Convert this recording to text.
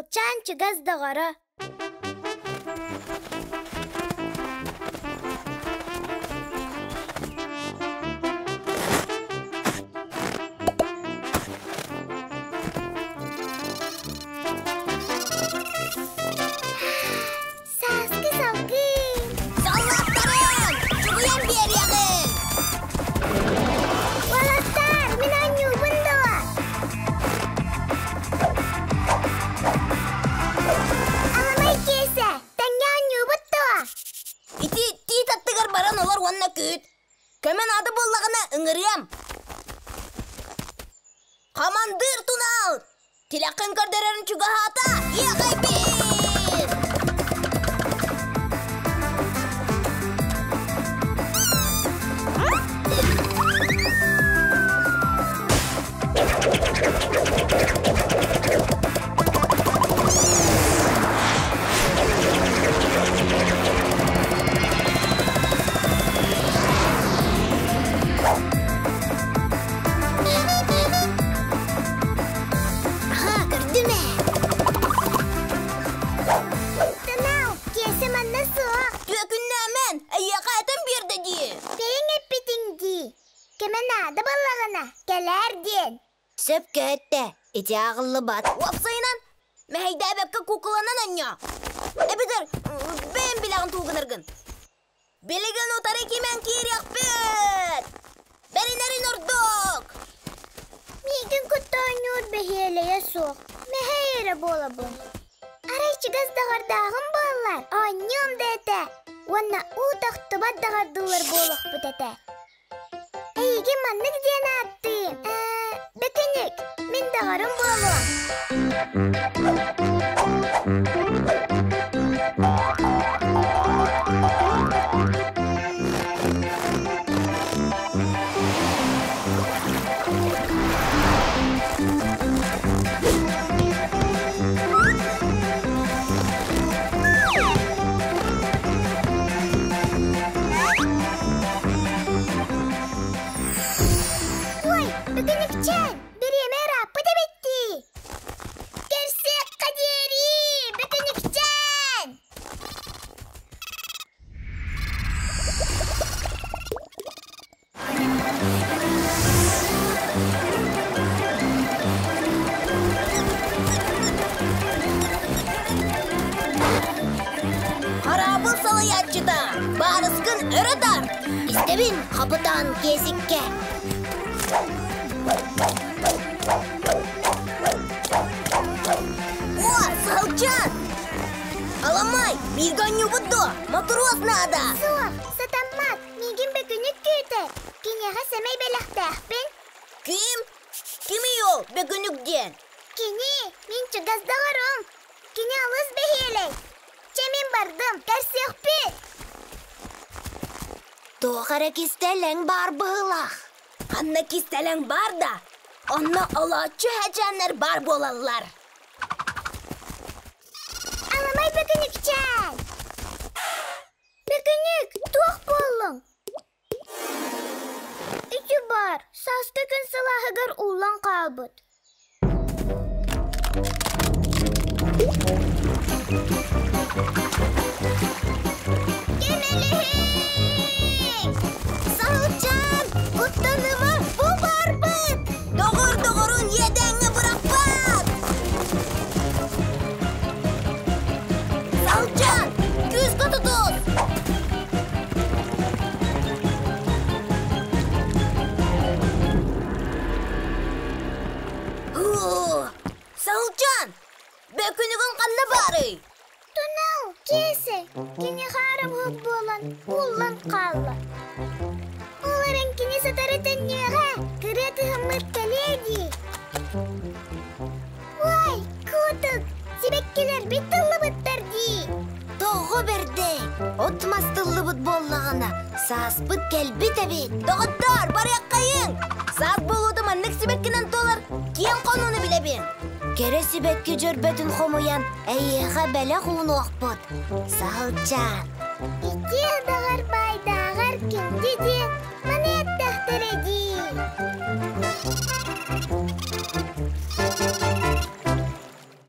Саһылчаан чугас доҕоро Сааскы салгын! Саллааттарым! Чугуйан биэриэҕиҥ! Уолаттар, мин оонньуубун дуо? Аламай Киэсэ, тэҥҥэ оонньуубут дуо? Ити тиит аттыгар баран олор уонна күүт. Көмө наада буоллаҕына ыҥырыам. Хамандыыр Тунал! Тилэххин көрдөрөрүн чугаһаата! Иэҕэйбит! Аха, көрдүм ээ. Тынал, киэсэ манна суох. Түөкүннээмэн, эйиэхэ этэн биэрдэ дии. Бэйэҥ эппитиҥ дии. Кэмэ наада буоллаҕына, кэлээр диэн. Сөпкө эттэ, ити ааҕыллыбат. Уопсайынан, мэһэйдээбэккэ куукуланан анньаа. Эбэтэр бэйэм билэҕин тугу гынаргын. Билигин утары кимэн киириэхпит! Бэринэрин ордук! Миигин кытта оонньуур бэһиэлэйэ суох, мэһэй эрэ буолабын. Арай чугас доҕордооҕум буоллар, оонньуом да этэ уонна уу тохтубат доҕордуулар буолуохпут этэ. Эйигин маннык диэн ааттыым. Ээ, Бөкүнүк, мин доҕорум буолуо. Ой, Бөкүнүкчээн, бириэмэ ырааппыт эбит дии. Көрсүөххэ диэри, Бөкүнүкчээн! Хараабыл салайааччыта, баарыскын өрө тар! Истэбин, хапытаан Киэсиккэ. О, Саһылчаан! Аламай, бииргэ оонньуубут дуо? Мотуруос наада! Суох, сатаммат. Миигин Бөкүнүк күүтэр. Киниэхэ сэмэй бэлэхтээхпин. Ким? Кимий ол Бөкүнүк диэн? Кини, мин чугас доҕорум. Кини олус бэһиэлэй. Чэ, мин бардым, көрсүөхпүт. Туох эрэ кистэлэҥ баар быһыылаах. Ханна кистэлэҥ баар да, онно олооччу һэдьээннэр баар буолаллар. Аламай Бөкүнүкчээн! Бөкүнүк, туох буоллуҥ? Ити баар, сааскы күн сылааһыгар ууллан хаалбыт. Кэмэлиһиҥ! Саһылчаан, куттаныма, бу баарбыт! Доҕор доҕорун иэдээҥҥэ бырахпат! Саһылчаан, күүскэ тутус! Саһылчаан, бөкүнүгүн ханна баарый? Тунал, Киэсэ, кини хаарабыһыт буолан ууллан хаалла. Ол эрэн кини сытары төннүөҕэ, кырыа кыһыммыт кэлиэ дии. Уай, куутук, сибэккилэрбит тыллыбыттар дии. Тоҕо бэрдэй, от-мас тыллыбыт буоллаҕына, сааспыт кэлбит эбит. Доҕоттоор, барыаххайыҥ! Саас буолуута маннык сибэккинэн туолар киэҥ хонууну билэбин. Кэрэ сибэкки дьөрбөтүн хомуйан, эйиэхэ бэлэх уунуохпут. Саһылчаан. Ити доҕор баайдааҕар күндү диэн маны эттэхтэрэ дии.